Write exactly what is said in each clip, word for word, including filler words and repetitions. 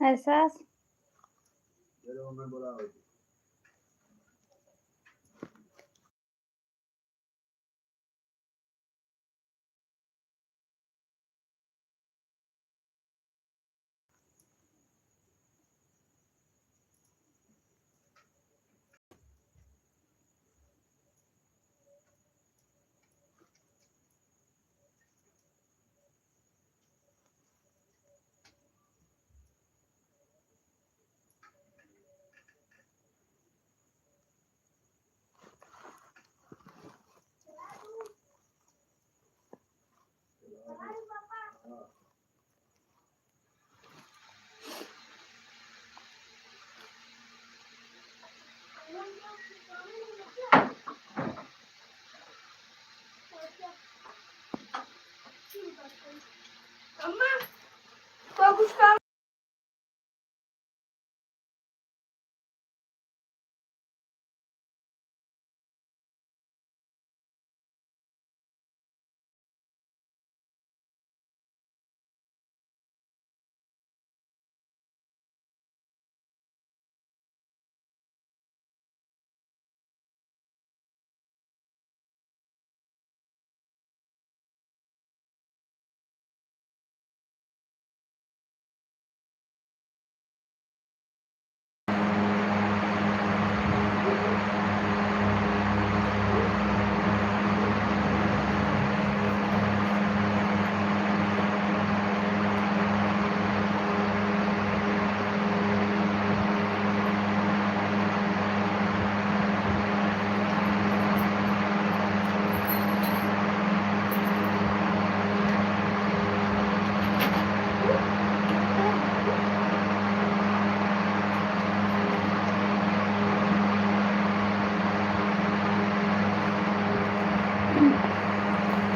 एहसास। अम्मा, तो कुछ काम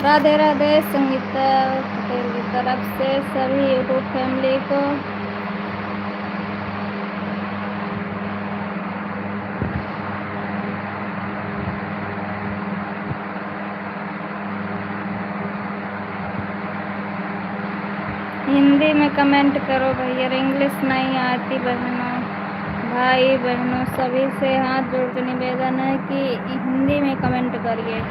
राधे राधे संगीता पटेल की तरफ से सभी YouTube family को। हिंदी में comment करो भैया, English नहीं आती बहनों। भाई बहनों सभी से हाथ जोड़ के निवेदन है कि हिंदी में comment करिए।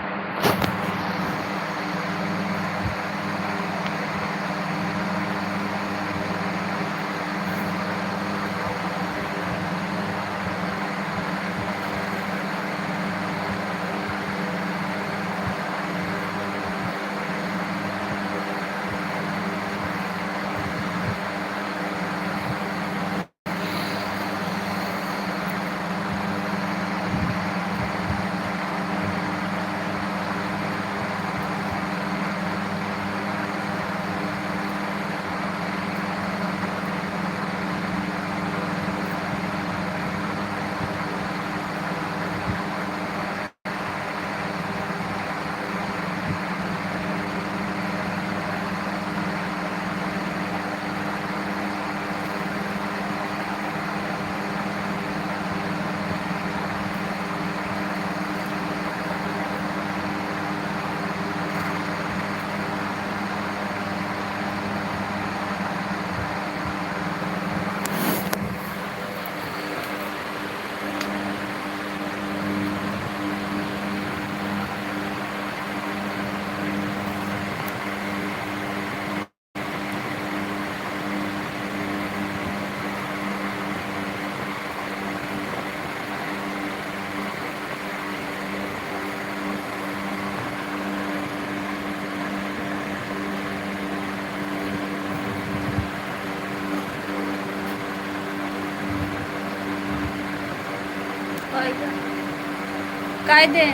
कायदे।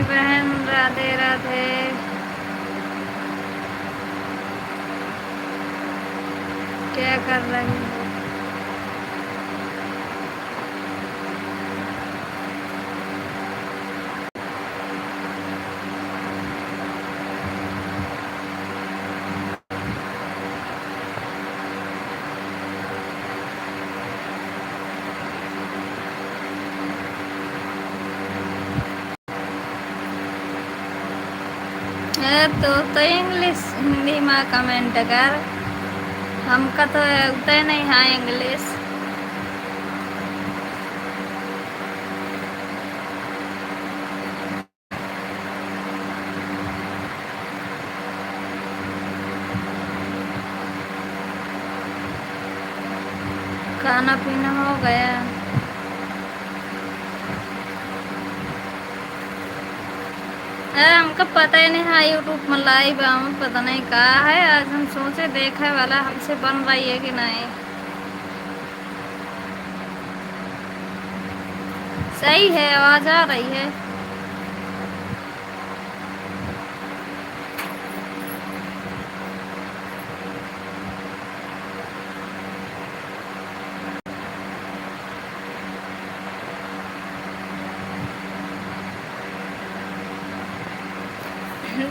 बहन, राधे राधे। क्या कर रही हो? ए, तो, तो English, हिंदी मा comment कर, हमका तो अउते नहीं है English। खाना पीना हो गया? अरे, हमका पता ही नहीं है YouTube में live आऊँ, पता नहीं का है। आज हम सोचे देखे वाला हमसे बन रही है कि नहीं। सही है, आवाज आ रही है।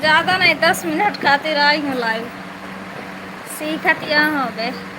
ज्यादा नहीं, दस मिनट खातिर आई हूँ live। सीखत यहाँ होबे।